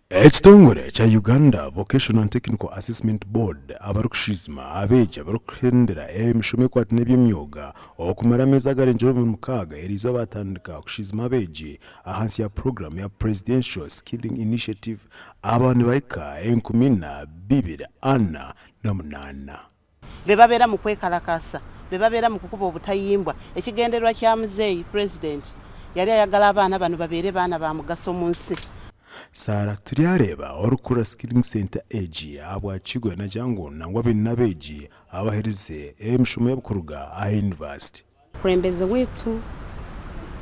Ekitongore kya Uganda Vocational and Technical Assessment Board abarikushwijuma abeegi abarikuhendera emishomo ekwataine n'eby'emyoga okumara ameezi agarengire omuri mukaaga eriizooba batandika kushwijuma abeegi ahansi ya puroguraamu ya Presidential Skilling Initiative aba nibahika 4208. Be babeera mu kwekalakaasa, be babeera mu kukuba obutayimbwa. Ekigendererwa kya Muzeeyi, Pulezidenti, yali ayagala abaana bano babeere baana ba mugaso mu nsi. Sarah Turyareeba orikukurira Skilling Centre egi ahabwa Kigwe naagira ngu nangwa baine n'abeegi abaherize emishomo yaabo kuruga aha yunivasite. Omukulembeze waitu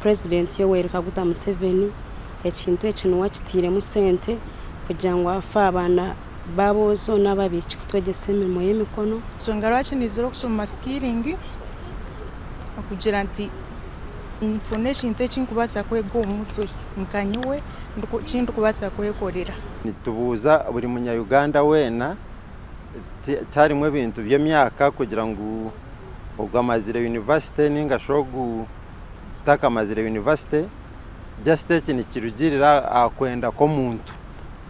Purezidenti Yoweri Kaguta Museveni ekintu eki niwe akitairemu sente kugira ngu afe aha baana b'aboojo n'ababaishiki kutwegyesa emirimo y'emikono. Enshonga lwaki naizire okushoma skilling okugira nti nfune ekintu eki ndikubaasa kwega omu mutwe nka nyowe eki ndikubaasa kwekorera. Nitubuuza buri munya Uganda weena tiharimu ebintu by'emyaka kugira ngu ogu amazire yunivasite ninga shi ogu takamazire yunivasite, just eki nikirugiirira aha kwenda kw'omuntu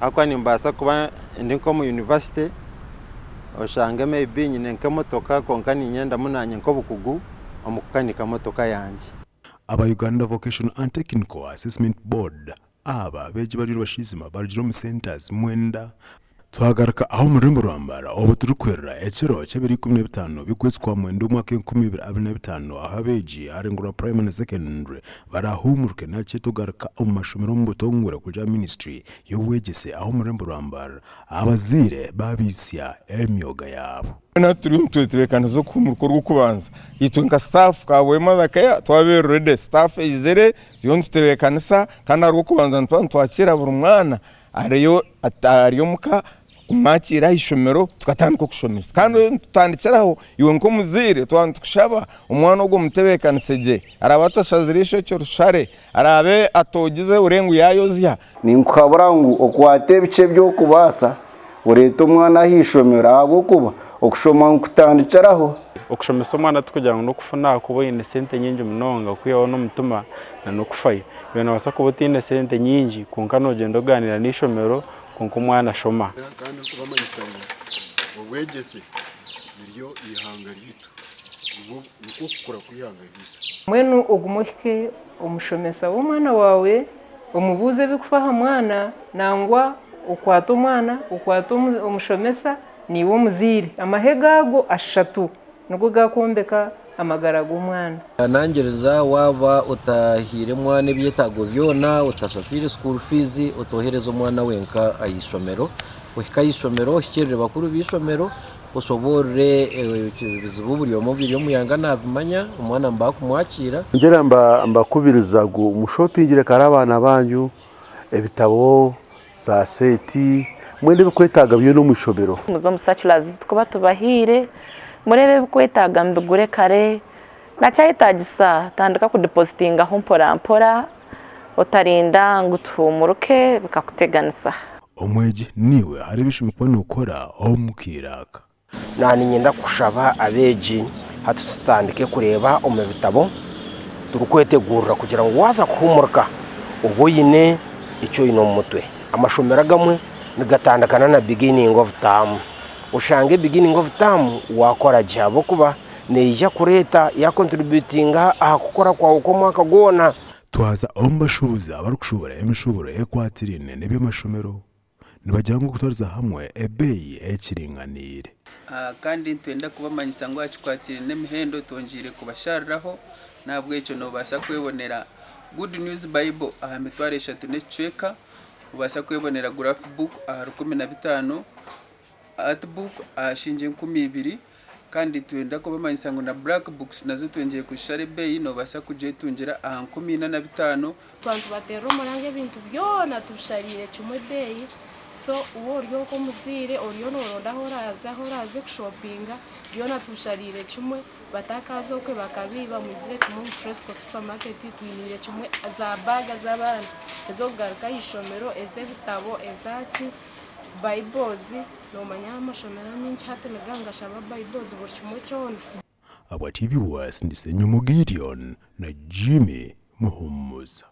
ahabw'okuba nimbaasa kuba ndi nk'omu yunivasite oshange may be nyine nk'emotoka kwonka ninyendamu naanye nk'obukugu omu kukanika motoka yangye. Aba Uganda Vocational and Technical Assessment Board Aba beegi bariyo nibashizima barugire omu centres mwenda. Twagaruka aha omu rurembo rwa Mbarara obu turikuhurira ekiro ky'ebiro 15 by'okwezi kwa mwenda omwaka 2025 ahu abeegi aharengo rwa primary na secondary barahuumurike nakye tugaruka omu mashomero omu butongore kuruga aha ministry y'obwegyese aha omu rurembo rwa Mbarara abazaire baabitsya emyoga yaabo. Twena turiyo nitwetebeekanisa okuhuumurika orw'okubanza. Itwe nka staff Kabwe Mother Care twaba eri ready. Staff eizire turiyo nitutebeekanisa kandi aha rw'okubanza nituba nitwakiira buri mwana ariyo ari omuka kumwakiira aha ishomero tukatandika okushomesa. Kandi nitutandikira aho iwe nk'omuzaire twaba nitukushaba omwana ogwo omutebeekanise gye. Araabe atashazire eishokye orishare, araabe atoogize orebe ngu yaayozya. Ninkuhabura ngu okwate ebikye ebi orikubaasa oreete omwana aha ishomero ahabw'okuba okushoma nikutandikiraho. Okushomesa omwana tikugira ngu n'okufuna ahakuba oine sente nyingi munonga okwihaho n'omutima n'okufayo. Iwe noobaasa kuba otaine sente nyingi kwonka noogyenda ogaaniira n'eishomero kwonka omwana ashoma. Kandi ndikubamanyisa ngu obwegyese niryo eihanga ryaitu, nikwo kukura kw'eihanga ryaitu. Mbwenu ogume ohike omushomesa w'omwana waawe omubuuze ebirikufa aha mwana nangwa okwate omwana, okwate omushomesa naiwe omuzaire. Amahega ago ashatu nigo gakwombeka amagara g'omwana. Nangiriza waaba otahaire mwana ebyetaago byona, otashashwire school fees, otohereza omwana wenka aha ishomero. Ohike aha ishomero, ohikiirire bakuru b'eishomero, oshoboorore ebizibu buri omwe obiri omu ihanga naabimanya, omwana nibabaasa kumwakiira. Ngyera mbakubiriza ngu mushopingire kare abaana banyu ebitabo, za seeti, mbwenu ebikwetaaga byona omu ishomero. Muze omu circulars ezi turikuba tubahaire, mureebe ebikwetaaga mubigure kare, nakyayetaagisa tandika kudipozitingaho mpora mpora otarinda ngu tuhuumuruke bikakuteganisa. Omwegi niiwe hariho ebi oshemereire kuba nookora omu kaire aka. Naaba niinyenda kushaba abeegi hati tutandike kureeba omu bitabo turikwetegurira kugira ngu waaza kuhuumurika obe oine eki oine omu mutwe. Amashomero agamwe nigatandika na beginning of term, oshange beginning of term waakora gye ahabw'okuba neija kureeta yaakonturibyutinga aha kukora kwawe kw'omwaka gwona. Twaza omu bashuubuzi abarikushuubura emishuuburo ekwatiraine n'eby'amashomero, nibagira ngu okutwariza hamwe ebeeyi ekiringaniire. Kandi nitwenda kubamanyisa ngu aha kikwatiraine n'emihendo twongyeire kubashariraho, n'ahabw'ekyo noobaasa kwebonera Good News Bible aha mitwaro eshatu n'ekicweka, obaasa kwebonera Graph Book aha 15,000, Art Book aha shilingi 2000. Kandi nitwenda kubamanyisa ngu na Black Books nazo twengyeire kuzishara ebeeyi, noobaasa kugyetungira aha 45,000. Twaba nitubateerera omuranga ebintu byona tubishariire kimwe ebeeyi so waaba ori nk'omuzaire oriyo nooronda ahu oraaze ahu oraaze kushopinga byona tubishariire kimwe batakaaza okwe bakabiiba mwizire kimwe omu Fresco supermarket twiniire kimwe za baaga z'abaana ez'okugaruka aha ishomero ez'ebitabo ezaki Bibles noomanya amashomero amaingi hati nigangashaba Bibles buri kimwe kyona. Abwa TV West ndi Ssenyomo Gideon na Jimmy Muhumuza.